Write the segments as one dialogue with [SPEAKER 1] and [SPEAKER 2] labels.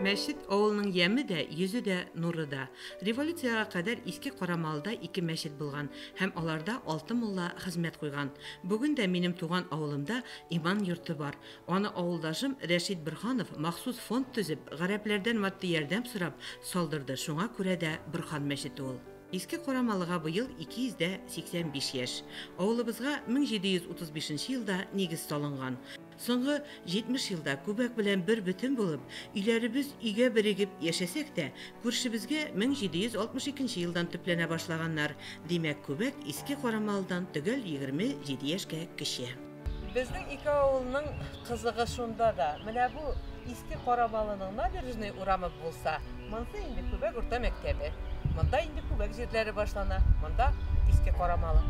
[SPEAKER 1] Мәчет авылның яме дә, йөзе дә, нуры да. Революциягә кадәр Иске Карамалыда ике мәчет булган һәм аларда алты мулла хезмәт куйган. Бүген дә минем туган авылымда иман йорты бар. Аны авылдашым Рәшит Борһанов махсус фонд төзеп, гарәпләрдән матди ярдәм сорап, салдырды, шуңа күрә дә Борһан мәчете ул. Иске Карамалыга быел 285 яшь. Авылыбызга 1735 нче елда нигез салынган. Соңгы 70 елда Күбәк белән бер бөтен булып, өйләребез өйгә берегеп яшәсәк тә, күршебезгә 1762 нче елдан төпләнә башлаганнар. Димәк, Күбәк Иске Карамалыдан төгәл 27 яшькә кече.
[SPEAKER 2] Безнең ике авылның кызыгы шунда да, менә бу Иске Карамалының Набережный урамы булса, монсы инде Күбәк урта мәктәбе. Монда инде Күбәк җирләре башлана, монда Иске Карамалы.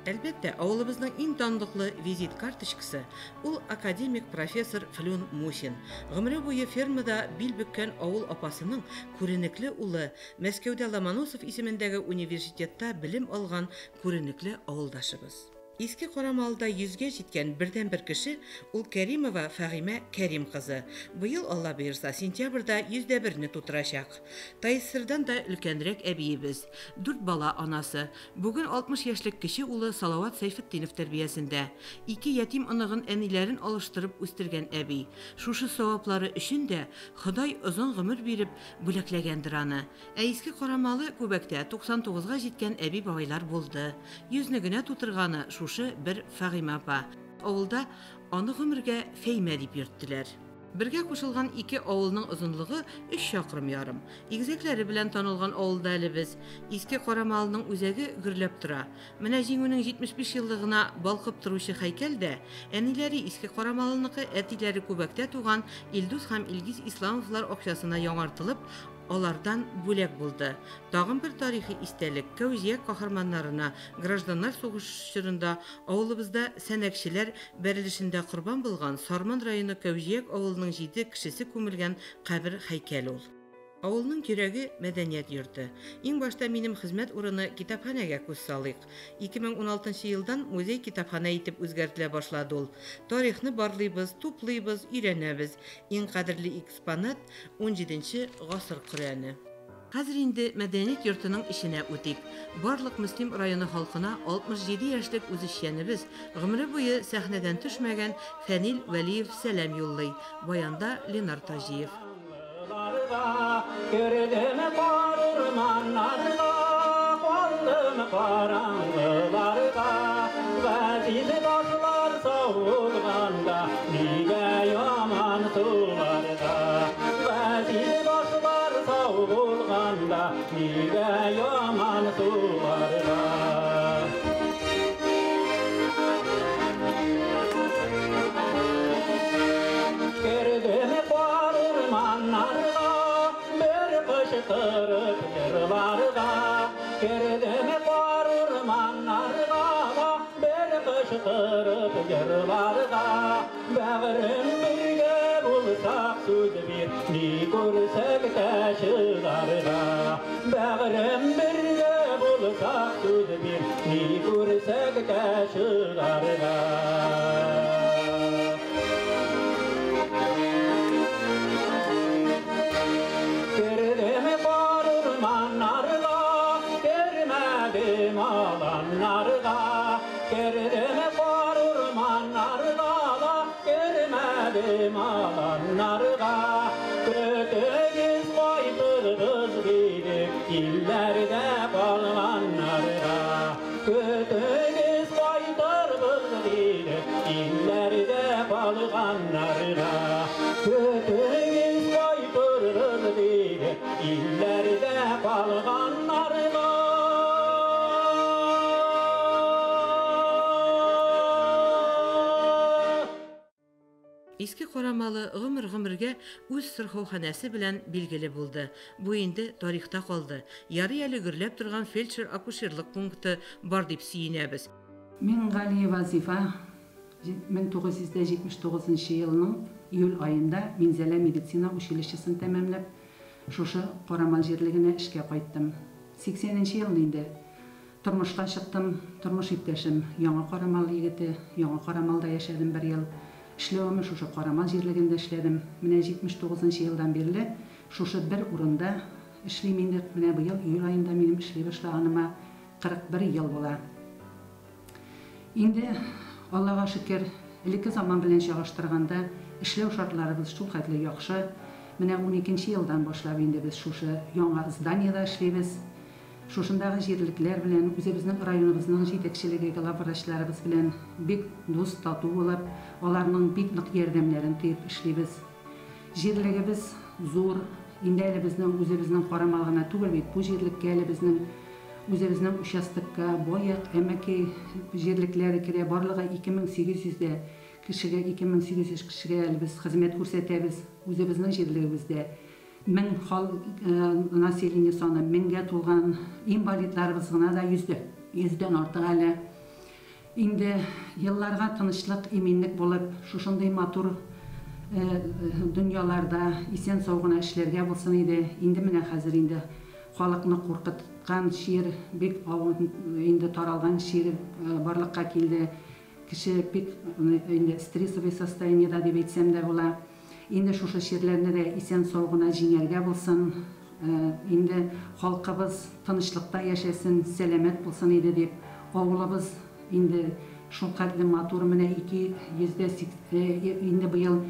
[SPEAKER 1] Әлбәттә, авылыбызның иң данлыклы визит карточкасы, ул академик, профессор Флүн Мусин. Гомере буе фермада бил бөккән авыл апасының күренекле улы, Мәскәүдә Ломоносов исемендәге университетта белем алган күренекле авылдашыбыз. Иске Карамалыда йөзгә җиткән бердәнбер кеше, ул Кәримова Фәгыймә Кәрим кызы. Быел, Алла боерса, сентябрьдә 101 не тутырачак. ТАССРдан да өлкәнрәк әбиебез. Дүрт бала анасы. Бүген 60 яшьлек кече улы Салават Сәйфетдинов тәрбиясендә. Ике ятим оныгын әниләрен алыштырып үстергән әби. Шушы саваплары өчен дә Ходай озын гомер биреп бүләкләгәндер аны. Ә Иске Карамалы Күбәктә 99 га җиткән әби-бабайлар булды. Йөзне генә тутырганы шушы бер Фәгыймә апа. Авылда аны гомергә Фәймә дип йөрттеләр. Бергә кушылган ике авылның озынлыгы өч чакрым ярым. Игезәкләре белән танылган авылда әле без. Иске Карамалының үзәге гөрләп тора. Менә Җиңүнең 75 еллыгына балкып торучы һәйкәл дә, әниләре Иске Карамалыныкы, әтиләре Күбәктә туган Илдус һәм Илгиз Исламовлар акчасына яңартылып, алардан бүләк булды. Тагын бер тарихи истәлек, Кәүзияк каһарманнарына гражданнар сугышы чорында авылыбызда сәнәкчеләр бәрелешендә корбан булган Сарман районы Кәүҗияк авылының җиде кешесе күмелгән кабер-һәйкәл ул. Авылның йөрәге, мәдәният йорты. Иң башта минем хезмәт урыны китапханәгә күз салыйк. 2016 нчы елдан музей-китапханә итеп үзгәртелә башлады ул. Тарихны барлыйбыз, туплыйбыз, өйрәнәбез. Иң кадерле Экспонат, унҗиденче гасыр Коръәне. Хәзер инде мәдәният йортының эченә үтик. Барлык Мөслим районы халкына 67 яшьлек үзешчәнебез, гомере буе сәхнәдән төшмәгән Фәнил Вәлиев сәлам юллый. Баянда Ленар Таҗиев.
[SPEAKER 3] Кердем кар урманнарга, калдым караңгыларга, Газиз башлар савылганда, нигә яман суларга? Газиз башлар савылганда, нигә яман суларга? Кердем кар урманнарга, бер кычкырып җырларга. Кердем кар урманнарга, бер кычкырып җырларга. Бәгърем бергә булсак сүз бир, ни күрсәк тә чыгарга. Бәгърем бергә булсак сүз бир, ни күрсәк тә чыгарга. Кердем кар урманнарга, кермәдем аланнарга. Кердем кар урманнарга, кермәдем аланнарга. Көтегез кайтырбыз дидек, илләрдә калганнарга. Көтегез кайтырбыз дидек, илләрдә калганнарга. Көтегез кайтырбыз дидек, илләрдә калганнарга.
[SPEAKER 1] Иске Карамалы гомер-гомергә үз сырхауханәсе белән билгеле булды. Бу инде тарихта калды. Ярый әле гөрләп торган фельдшер-акушерлык пункты бар дип сөенәбез.
[SPEAKER 4] Миңгалиева Зифа 1979 нчы елның июль аенда Минзәлә медицина училищесын тәмамлап, шушы Карамал җирлегенә эшкә кайттым. 80 нче елны инде тормышка чыктым. Тормыш иптәшем Яңа Карамал егете, Яңа Карамалда яшәдем бер ел. Эшләвемне шушы Карамал җирлегендә эшләдем. Менә 79 нчы елдан бирле шушы бер урында эшлим инде. Менә быел июль аенда минем эшли башлаганыма 41 ел була. Инде, Аллага шөкер, элекке заман белән чагыштырганда, эшләү шартларыбыз шулхәтле яхшы. Менә уникенче елдан башлап инде без шушы яңа зданиедә эшлибез. Шушындагы җирлекләр белән, үзебезнең районыбызның җитәкчелеге, главврачларыбыз белән бик дус, тату булып, аларның бик нык ярдәмнәрен тоеп эшлибез. Җирлегебез зур, инде әле безнең үзебезнең Карамал гына түгел бит, бу җирлеккә әле безнең үзебезнең участокка Баек, Әмәкәй җирлекләре керә, барлыгы 2800 дә кешегә, 2800 кешегә әле без хезмәт күрсәтәбез үзебезнең җирлегебездә. 1000 хал население саны меңгә тулган, инвалидларыбыз гына да йөздә, йөздән артык әле. Инде елларга тынычлык, иминлек булып, шушындый матур дөньяларда исән-сау гына эшләргә булсын иде. Инде менә хәзер инде халыкны куркыткан чир, бик инде таралган чир барлыкка килде. Кеше бик инде стрессовый состояниедә дип әйтсәм дә була. Инде шушы чирләрне дә исән-сау гына җиңәргә булсын, инде халкыбыз тынычлыкта яшәсен, сәламәт булсын иде дип, авылыбыз инде шулхәтле матур, менә 200 инде быел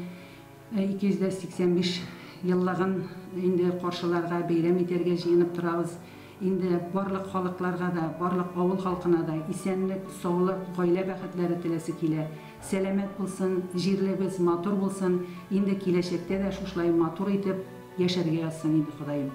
[SPEAKER 4] 285 еллыгын инде каршыларга, бәйрәм итәргә җыенып торабыз. Инде барлык халыкларга да, барлык авыл халкына да исәнлек, саулык, гаилә бәхетләре теләсе килә. Сәламәт булсын, җирлебез матур булсын, инде киләчәктә дә шушылай матур итеп яшәргә язсын инде Ходаем.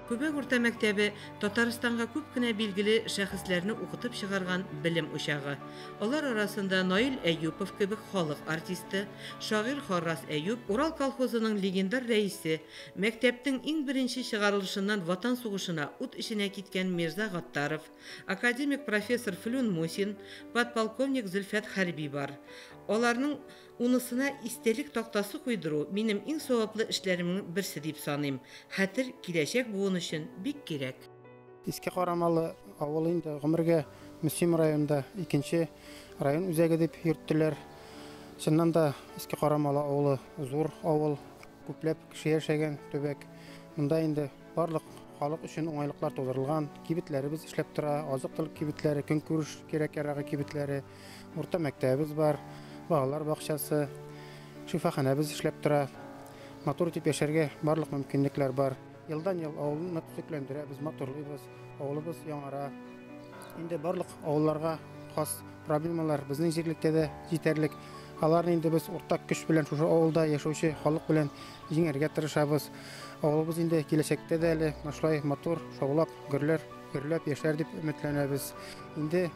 [SPEAKER 1] Күбәк урта мәктәбе Татарстанга күп кенә билгеле шәхесләрне укытып чыгарган белем учагы. Алар арасында Наил Әюпов кебек халык артисты, шагыйрь Харрас Әюп, Урал колхозының легендар рәисе, мәктәпнең иң беренче чыгарылышыннан Ватан сугышына ут эченә киткән Мирза Гаттаров, академик профессор Флүн Мусин, подполковник Зөлфәт Хәрби бар. Аларның унысына истәлек тактасы куйдыру минем иң саваплы эшләремнең берсе дип саныйм. Хәтер киләчәк буын өчен бик кирәк.
[SPEAKER 5] Иске Карамалы авылы инде гомергә Мөслим районында икенче район үзәге дип йөрттеләр. Чыннан да Иске Карамалы авылы зур авыл, күпләп кеше яшәгән төбәк. Монда инде барлык халык өчен уңайлыклар тудырылган, кибетләребез эшләп тора, азык-төлек кибетләре, көнкүреш кирәк-ярагы кибетләре, урта мәктәбебез бар, балалар бакчасы, шифаханәбез эшләп тора. Матур итеп яшәргә барлык мөмкинлекләр бар. Елдан-ел авылны төзекләндерәбез, матурлыйбыз, авылыбыз яңара. Инде барлык авылларга хас проблемалар безнең җирлектә дә җитәрлек. Аларны инде без уртак көч белән шушы авылда яшәүче халык белән җиңәргә тырышабыз. Авылыбыз инде киләчәктә дә әле менә шулай матур, шаулап, гөрләр, гөрләп яшәр дип өметләнәбез. Инде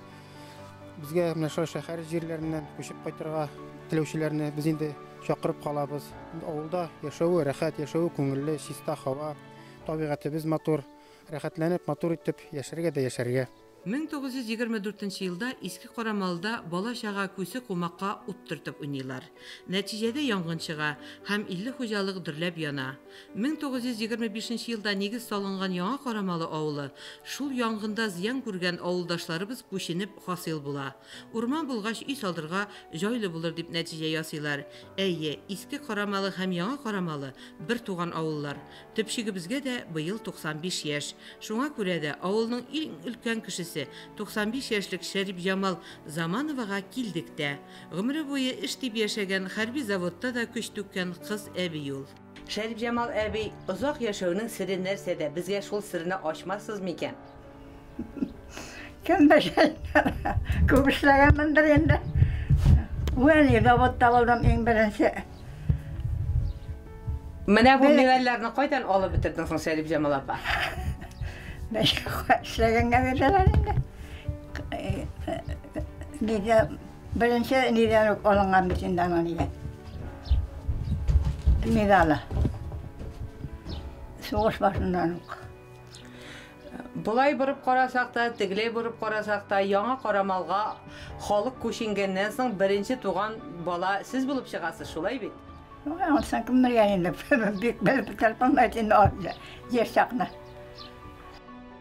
[SPEAKER 5] безгә менә шулай шәһәр җирләреннән күчеп кайтырга теләүчеләрне без инде чакырып калабыз. Авылда яшәве рәхәт, яшәве күңелле, чиста һава, табигатебез матур. Рәхәтләнеп, матур итеп яшәргә дә яшәргә.
[SPEAKER 1] 1924 елда Иске Карамалда бала-чага күсе кумакка ут төртеп уйныйлар. Нәтиҗәдә янгын чыга һәм 50 хуҗалык дөрләп яна. 1925 елда нигез салынган Яңа Карамалы авылы шул янгында зыян күргән авылдашларыбыз күченеп хасил була. Урман булгач өй салдырга җайлы булыр дип нәтиҗә ясыйлар. Әйе, Иске Карамалы һәм Яңа Карамалы бер туган авыллар. Төпчегебезгә дә быел 95 яшь. Шуңа күрә дә авылның иң өлкән кешесе 95 яшьлек Шәрипҗамал Замановага килдек тә. Гомере буе эш дип яшәгән, хәрби заводта да көч түккән кыз әби ул.
[SPEAKER 2] Шәрипҗамал әби, озак яшәүнең сере нәрсәдә? Безгә шул серне ачмассыз микән?
[SPEAKER 6] Кем белсен, күп эшләгәнмендер инде. Үәни заводта булдым иң беренче.
[SPEAKER 2] Менә бу медальләрне кайдан алып бетердең соң, Шәрипҗамал апа?
[SPEAKER 6] Эшләгәнгә бирәләр инде. Нидә беренче нидән үк алынган бит инде аның нигә. Медалы. Сугыш башыннан ук.
[SPEAKER 2] Болай борып карасак та, тегеләй борып карасак та, Яңа Карамалга халык күченгәннән соң беренче туган бала сез булып чыгасыз, шулай бит?
[SPEAKER 6] Ансын кем белгән инде, бик белеп бетереп булмый инде җир чакны.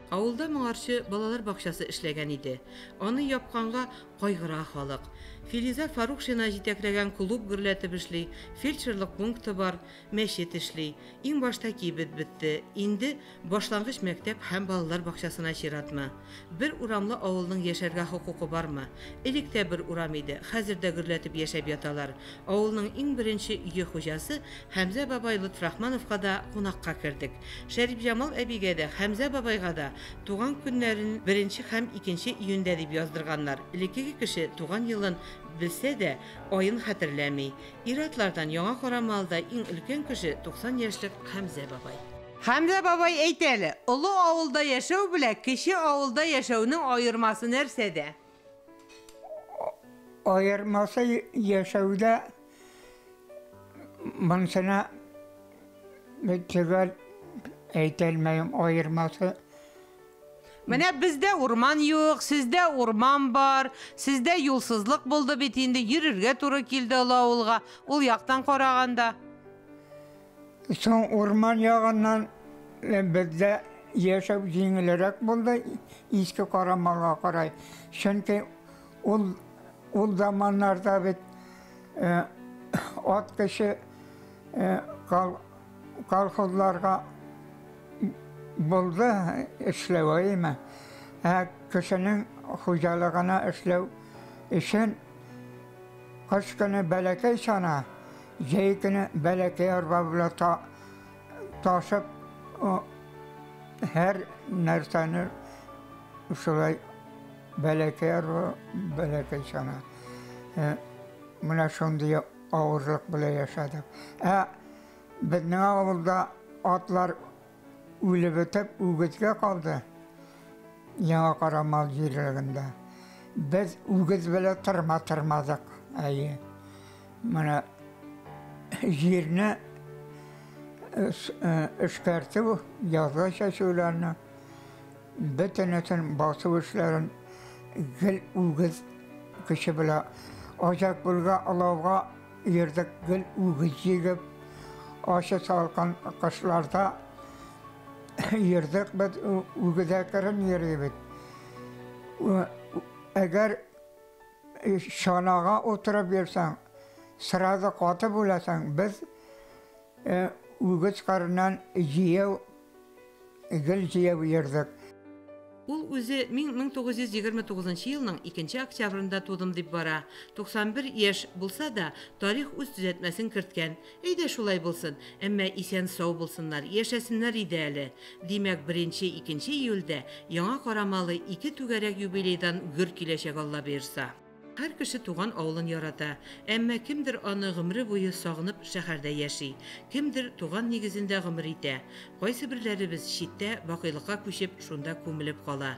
[SPEAKER 1] Авылда моңарчы балалар бакчасы эшләгән иде. Аны япканга кайгыра халык. Филиза Фарукшина җитәкләгән клуб гөрләтеп эшли, фельдшерлык пункты бар, мәчет эшли. Иң башта кибет бетте, инде башлангыч мәктәп һәм балалар бакчасына чиратмы? Бер урамлы авылның яшәргә хокукы бармы? Элек тә бер урам иде, хәзер дә гөрләтеп яшәп яталар. Авылның иң беренче өе хуҗасы Хәмзә бабай Лотфрахмановка да кунакка кердек. Шәрипҗамал әбигә дә, Хәмзә бабайга да туган көннәрен беренче һәм икенче июньдә дип яздырганнар. Элеккеге кеше туган елын белсә дә, аен хәтерләми. Ир-атлардан Яңа Карамалыда иң өлкән кеше 90 яшьлек Хәмзә бабай.
[SPEAKER 2] Хәмзә бабай, әйт әле, олы авылда яшәү белә кече авылда яшәүнең аермасы нәрсәдә?
[SPEAKER 6] Аермасы яшәүдә монысына төгәл әйтәлмәем аермасы.
[SPEAKER 2] Менә бездә урман юк, сездә урман бар, сездә юлсызлык булды бит инде, йөрергә туры килде олы авылга, ул яктан караганда.
[SPEAKER 6] Соң урман ягыннан бездә яшәү җиңелрәк булды Иске Карамалга карай. Чөнки ул ул заманнарда бит ат кеше колхозларга булды эшләү, әйеме? Ә кешенең хуҗалыгына эшләү өчен кыш көне бәләкәй чана, җәй көне бәләкәй арба белән ташып һәр нәрсәне шулай бәләкәй арба, бәләкәй чана. Менә шундый авырлык белән яшәдек. Ә безнең авылда атлар үлеп бетеп, үгезгә калды. Яңа Карамал җирлегендә. Без үгез белән тырма тырмадык. Әйе. Менә җирне эшкәртү, язгы чәчүләрне, бөтенесен басу эшләрен гел үгез көче белән. Аҗакбүлгә олауга йөрдек гел үгез җигеп, ачы салкын кышларда йөрдек без үгез әкрен йөри бит. Әгәр чанага утырып йөрсәң, сразу катып үләсең. Без үгез карыннан җияү, гел җияү йөрдек.
[SPEAKER 1] Ул үзе мин 1929 елның 2 октябрендә тудым дип бара. 91 яшь булса да, тарих үз төзәтмәсен керткән. Әйдә шулай булсын, әмма исән-сау булсыннар, яшәсеннәр иде әле. Димәк, 1-2 июльдә Яңа Карамалы ике түгәрәк юбилейдан гөр киләчәк Алла боерса. Һәр кеше туган авылын ярата, әмма кемдер аны гомере буе сагынып шәһәрдә яши, кемдер туган нигезендә гомер итә, кайсы берләребез читтә бакыйлыкка күчеп, шунда күмелеп кала.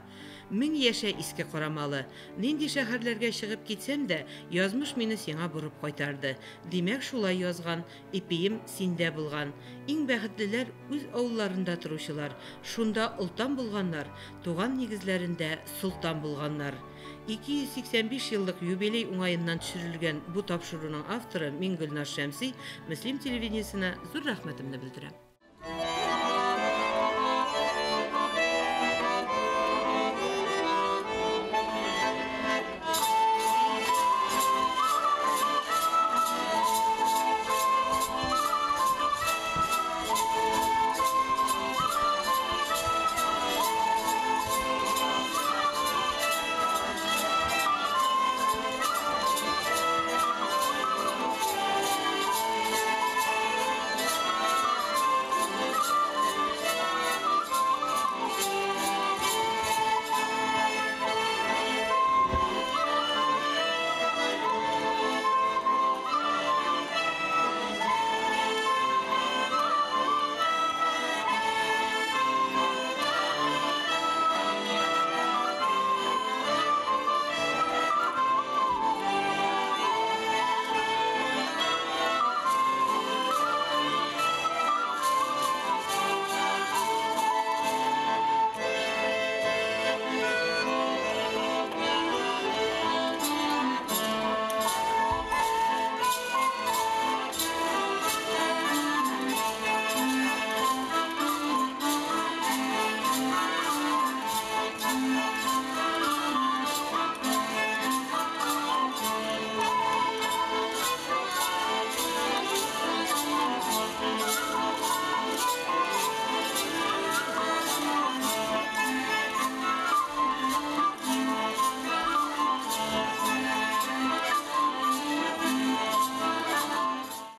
[SPEAKER 1] Мең яшә, Иске Карамалы! Нинди шәһәрләргә чыгып китсәм дә, язмыш мине сиңа борып кайтарды. Димәк, шулай язган, ипием синдә булган. Иң бәхетлеләр үз авылларында торучылар, шунда олтан булганнар, туган нигезләрендә солтан булганнар. 285 еллык юбилей уңаеннан төшерелгән бу тапшыруның авторы мин Гөлназ Шәмси, Мөслим телевидениесенә зур рәхмәтемне белдерәм.